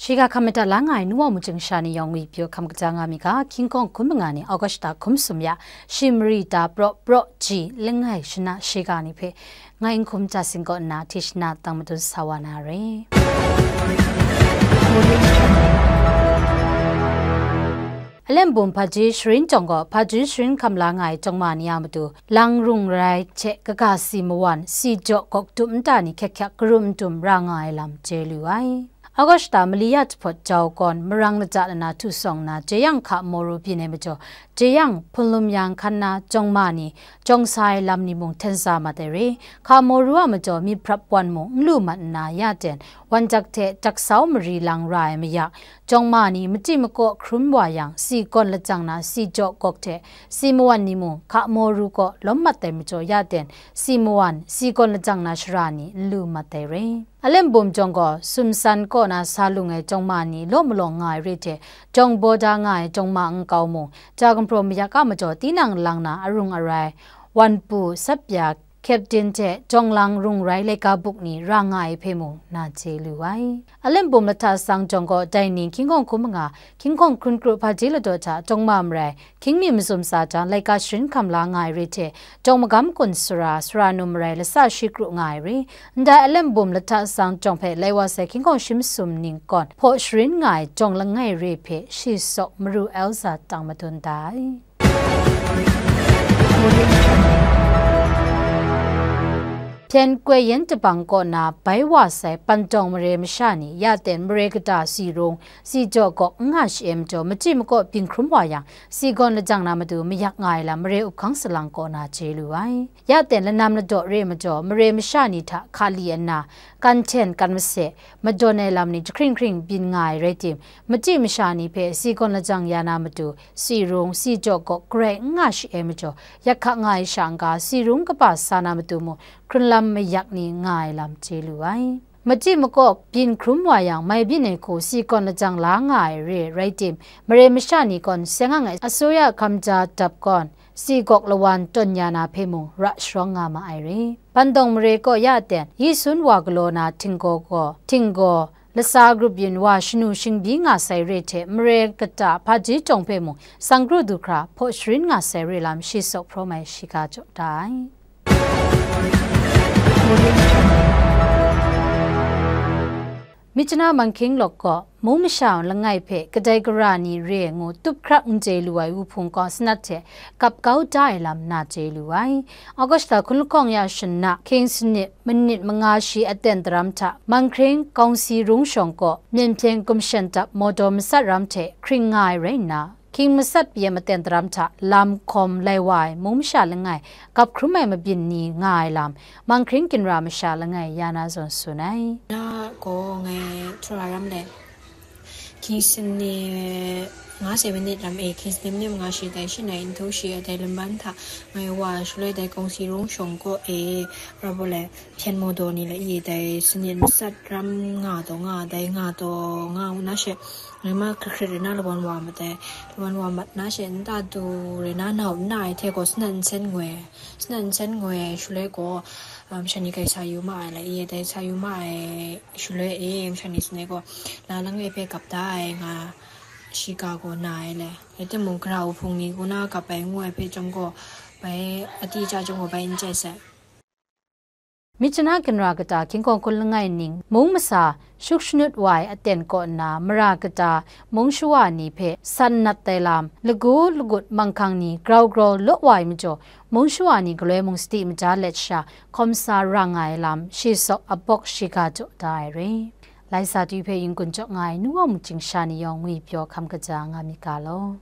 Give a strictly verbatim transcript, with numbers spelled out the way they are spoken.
Shiga hkam madat la nga ai nu wa mujing sha ni yawng ngwi pyaw hkam kaja nga mi ga, hkying hkawng hkun manga ni August da hkum sum ya, shi mari da praw praw ji langai shana shiga ni hpe ngai n hkum ja sing kaw nna hti shana tang madun sa wa na re. Alem bum hpaji sharin jawng gaw, hpaji sharin hkam la nga ai jawng ma ni a matu, lang rung rai hte kaga si mawan, si jaw gawk dum nta ni hkyak hkyak karum n dum ra nga ai lam chye lu ai. August mali ya jahpawt jau gawn marang lata lana htu sawng nna, jeyang hka moru byin ai majaw, jeyang hpunlum ya nhkan na jawng ma ni, jawng sa ai lam ni mung hten sa mat ai re. Hka moru a majaw myit hprap wan mung n lu mat nna, ya ten, wan jak hte jak sau mari lang ra ai mayak, jawng ma ni machyi makaw hkrum wa yang, si gawn lajang na si jaw gawk hte si mawan ni mung hka moru kaw lawm mat ai majaw, ya ten, si mawan, si gawn lajang na shara ni n lu mat ai re. Alem bum jawng gaw, sumsan kaw na sa lung ai jawng ma ni law malawng nga ai re hte, jawng baw da nga ai jawng ma nkau mung, ja gumhpraw mayak a majaw tinang lang na arung arai, wan pu, sap ya, kyepdin hte jawng lang rung rai laika buk ni ra nga ai hpe mung na chye lu ai. Alem bum lahta sang jawng gaw, dai ni hkying hkawng hkun manga, hkying hkawng hkun kru hpaji ladaw hta jawng ma marai, hkying mi mazum sa jang, laika sharin hkam la nga ai re hte, jawng magam kun sara, sara num marai, lasa shi kru nga ai re. Ndai alem bum lahta sang jawng hpe lai wa sai hkying hkawng shi masum ning gawn hpaw sharin nga ai jawng langai re hpe shi sawk maru Elsa tang madun da ai. Hpyen koi yen jabang kaw na bai wa sai pandawng mare masha ni, ya ten mare kata si rung, si jaw gawk n nga shi ai majaw, machyi makaw byin hkrum wa yang, si gawn lajang na matu mayak nga ai lam mare up hkang salang kaw na chye lu ai. Ya ten lanam ladaw re ai majaw, mare masha ni hta hka li nna, kan hten kan mase, madawn ai lam ni jahkring hkring byin nga ai rai tim, machyi masha ni hpe si gawn lajang ya na matu, si rung, si jaw gawk garai n nga shi ai majaw, yak hka nga ai sha n-ga, si rung kaba sa na matu mung, hkrunlam mayak ni nga ai lam chye lu ai. Machyi makaw byin hkrum wa yang, mai byin ai hku si gawn lajang la nga ai re rai tim, mare masha ni gawn seng ang ai asuya hkam ja dap gawn, si gawk lawan tawn ya na hpe mung ra sharawng nga ma ai re. Pandawng mare kaw ya ten, yi sun wa galaw na htinggaw gaw, htinggaw, lasa grup yin wa shanu shingbyi nga sai re hte, mare kata hpaji jawng hpe mung, sang kru du hkra hpaw sharin nga sai re lam shi sawk hprawm ai shiga jaw da ai. Myitkyina Manghking lawk gaw, mung masha langai hpe kadai gara ni re ngu tup hkrak n chye lu ai wuhpung kawngsanat hte kap kau da ai lam na chye lu ai. August hkun lahkawng ya shana, hkying sanit, minit manga shi aten daram hta, Manghking Kawngsi Rung Shawng kaw, myen hpyen gumshen dap mawdaw matsat ram hte hkring nga ai rai nna, hkying matsat pyi ai maten daram hta lam hkawm lai wa ai mung masha langai, kap hkrum ai mabyin ni nga ai lam, Manghking ginra masha langai ya na zawn tsun ai. Na gaw ngai htura ram le, hkying sanit nga sai minit ram e, hkying sanit minit manga shi dai shi nai n htu shi a dai lamban hta ngai wa shaloi dai Kawngsi Rung Shawng kaw e, ra bawle, hpyen mawdaw ni la i dai sanit matsat ram nga taw nga, dai nga taw nga u na she, ngai ma hkrit hkrit rai na lawan wa mat ai, lawan wa mat na she, nta du rai na nau n na ai hte gaw sanat nsen ngoi, sanat nsen ngoi ai shaloi gaw, um, masha ni kai sa yu ma ai la i, dai sa yu ma ai shaloi e, masha ni sangai gaw, la langai hpe kap da ai nga, shiga gaw na ai le, rai timung, gara wuhpung ni kaw na kap ai ngu ai hpe chyawm gaw, bai, a ti ja chyawm gaw bai n chye sai. Myitkyina ginra kata hkying hkawng hkun langai ning, mung masa shuk shanut wa ai aten kaw nna, mara kata mung shawa ni hpe san nat ai lam, lagu lagut manghkang ni grau grau law wa ai majaw, mung shawa ni galoi mung sadi maja let sha, hkawm sa ra nga ai lam, shi sawk abawk shiga jaw da ai re. Lai sa du hpe yin-gun jaw nga ai nu wa mujing sha ni yawng ngwi pyaw hkam kaja nga mi ga law.